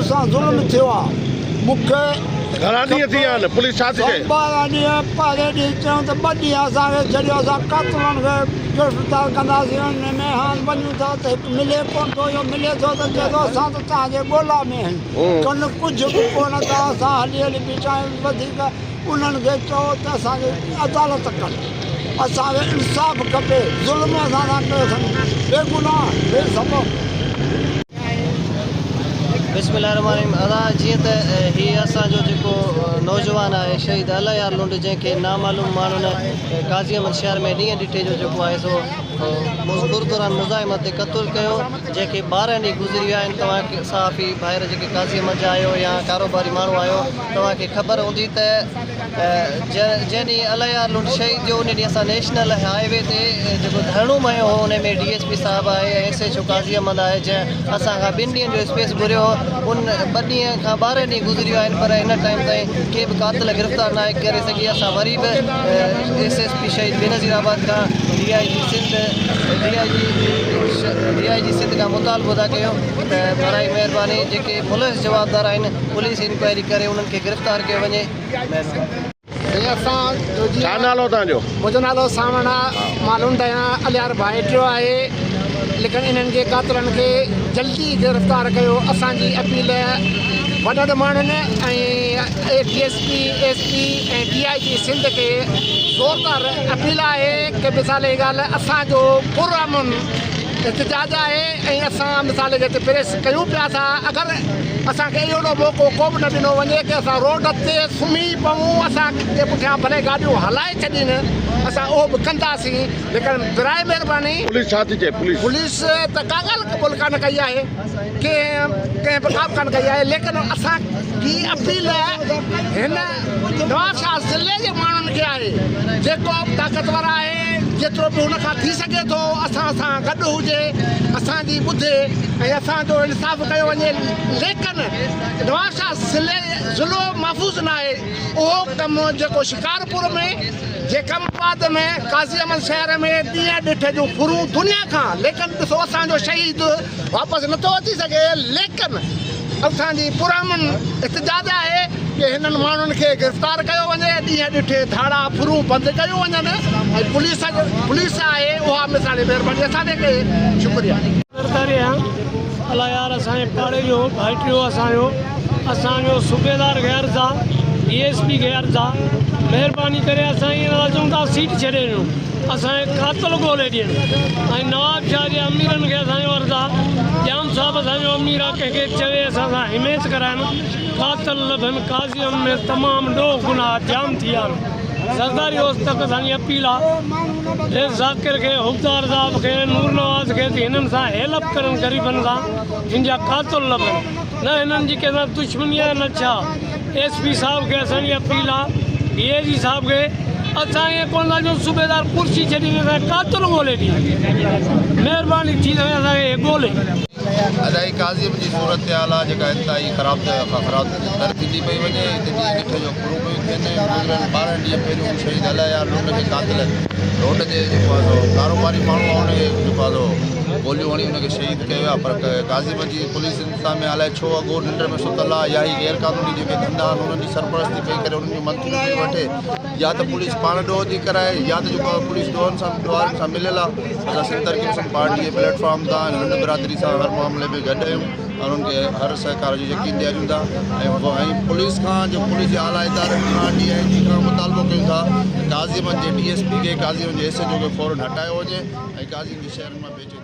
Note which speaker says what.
Speaker 1: سان ظلم ٿيو آ مون کي
Speaker 2: گهڻا ڏينهن ٿي ويا آهن پوليس ڇا ٿي چئي؟
Speaker 1: 12 ڏينهن پهرين ڏينهن چيون ته ٻه ڏينهن اسان کي ڇڏيو اسان قاتلن کي گرفتار ڪنداسين ان ۾ هاڻ وڃون ٿا ته هڪ ملي ڪونه ٿو اهو ملي ٿو ته چئي ٿو اسان ته توهان جي ڳولا ۾ آهيون ڪن ڪجهه به ڪونه ٿا اسان هلي هلي بيٺا آهيون وڌيڪ انهن کي چئو ته اسان جي عدالت ڪن اسان کي انصاف کپي ظلم اسان سان ڪيو اٿن بيگناهه بي سبب.
Speaker 3: بسم الله الرحمن الرحيم ادا جيئن ته هي اسان جو جيڪو نوجوان آهي شهيد الله يار لنڊ جنهن کي نامعلوم ماڻهن قاضي احمد شهر ۾ ڏينهن ڏٺي جو جيڪو آهي سو مزدور دوران مزاحمت تي قتل ڪيو جنهن کي 12 ڏينهن گذري ويا آهن توهان صحافي ڀائر جيڪي قاضي احمد جا آهيو يا ڪاروباري ماڻهو آهيو توهان کي خبر هوندي ته جنهن ڏينهن الله يار لنڊ شهيد ٿيو ان ڏينهن اسان نيشنل هاء وي تي جيڪو ڌرڻو هنيو هو ان ۾ ڊي ايس پي صاحب آهي ۽ S H O Qazi Ahmed آهي جنهن اسان کان ٻن ڏينهن جو اسپيس گهريو هو ان ٻه ڏينهن کان 12 ڏينهن گذري ويا آهن پر هن ٽائيم تائين ڪي به قاتل گرفتار ناهي ڪري سگهي اسان وري به ايس ايس پي شهيد بينظير آباد کان D I G Sindh D I G D I G Sindh کان مطالبو ٿا ڪيون ته برائي مهرباني جيڪي ملوث جوابدار آهن پوليس انڪوائري ڪري انهن کي گرفتار ڪيو وڃي مهرباني.
Speaker 4: سائين اسان جو جيئن
Speaker 2: ڇا نالو توهان جو؟
Speaker 4: منهنجو نالو سانوڻ آ مان لنڊ آهيان اليار ڀائٽيو آهي ليڪن انهن کي قاتلن کي جلدي گرفتار ڪيو اسان جي اپيل وڏن ماڻهن ۽ D S P S P ۽ D I G Sindh کي زوردار اپيل آهي ڪي مثال جي ڳالهه اسان جو پرامن احتجاج آهي ۽ اسان مثال جي هتي پريس ڪيون پيا ٿا اگر اسان کي اهڙو موقعو ڪو به نه ڏنو وڃي ڪي اسان روڊ تي سمهي پئون اسان جي پٺيان ڀلي گاڏيون هلائي ڇڏين اسان اهو به ڪنداسين ليڪن برائي مهرباني
Speaker 2: پوليس ڇا ٿي چئي پوليس؟
Speaker 4: پوليس ته ڪا ڳالهه قبول ڪانه ڪئي آهي ڪنهن ڪنهن به ڪا به ڪانه ڪئي آهي ليڪن اسان جي اپيل هن نوابشاهه ضلعي جي ماڻهن کي آهي جيڪو به طاقتور آهي جيترو به هن کان ٿي سگهي ٿو اسان سان گڏ هجي اسان جي ٻڌي ۽ اسان جو انصاف ڪيو وڃي ليڪن نوابشاهه ضلعي ضلعو محفوظ ناهي اهو ڪم جيڪو شڪارپور ۾ جيڪب آباد ۾ قاضي احمد شهر ۾ ڏينهن ڏٺي جون ڦرون دنيا کان ليڪن ڏسو اسان جو شهيد واپس نٿو اچي سگهي ليڪن اسان جي پرامن احتجاج آهي ڪي هنن ماڻهن کي گرفتار ڪيو وڃي ڏينهن ڏٺي ڌاڙا ڦرون بند ڪيون وڃن ۽ پوليس پوليس آهي اها مثالي مهرباني اسان تي ڪئي شڪريا.
Speaker 5: سرداري آهيان الا يار اسان جي پاڙي جو ڀائٽيو اسان جو اسان جو صوبيدار کي عرض آ ڊي ايس پي کي عرض آ مهرباني ڪري اسان ائين نٿا چئون ته سيٽ ڇڏي ڏيو اسان کي قاتل ڳولي ڏين ۽ نواب شاهه جي اميرن کي اسان جو عرض آ ڄام صاحب اسان جو امير آ ڪنهن کي چوي اسان سان حمايت ڪرائن قاتل لڀن قاضين ۾ تمام ڏوهه گناهه جام ٿي ويا آهن زرداري اوس تڪ اسان جي اپيل آ ريس ذاڪر کي حبدار صاحب کي نور نواز کي ته هنن سان هيلپ ڪرن غريبن سان جن جا قاتل لڀن نه هنن جي ڪنهن سان دشمني آهي نه ڇا ايس پي صاحب کي اسان جي اپيل آ ڊي I جي صاحب کي اسان ائين ڪونه ٿا چئون صوبيدار ڪرسي ڇڏي ڏي اسان کي قاتل ڳولي ڏي مهرباني ٿي سائين اسان کي ڳولي.
Speaker 6: ادائي قاضي جي صورتحال آ جيڪا انتهائي خراب کان خراب تر ٿيندي پئي وڃي هتي ڏينهن ڏٺي جو ڦرون پيون ٿين گذريل 12 ڏينهن پهريون شهيد الله يار لنڊ کي قاتل روڊ تي جيڪو آ سو ڪاروباري ماڻهو آ ان کي جيڪو آ سو گوليون هڻي ان کي شهيد ڪيو ويو آ پر قاضي جي پوليس انتظاميا الائي ڇو اڳو ننڊ ۾ ستل آ يا هي غير قانوني جيڪي ڌنڌا آهن انهن جي سرپرستي پئي ڪري انهن جون منٿون پئي وٺي يا ته پوليس پاڻ ڏوهه ٿي ڪرائي يا ته جيڪو آهي پوليس ڏوهن سان ڏوهارين سان مليل آ اسان سنڌ ترقي پسند پارٽي جي پليٽ فارم تان هن لنڊ برادري سان هر معاملي ۾ گڏ آهيون ۽ انهن کي هر سهڪار جو يقين ڏياريون ٿا ۽ پوليس کان جو پوليس جي اعليٰ ادارن کان ڊي I جي کان مطالبو ڪيون ٿا ته قاضي احمد جي ڊي ايس پي کي قاضي احمد جي ايس ايچ او کي فورن هٽايو وڃي ۽ قاضي احمد جي شهرن مان بيچي.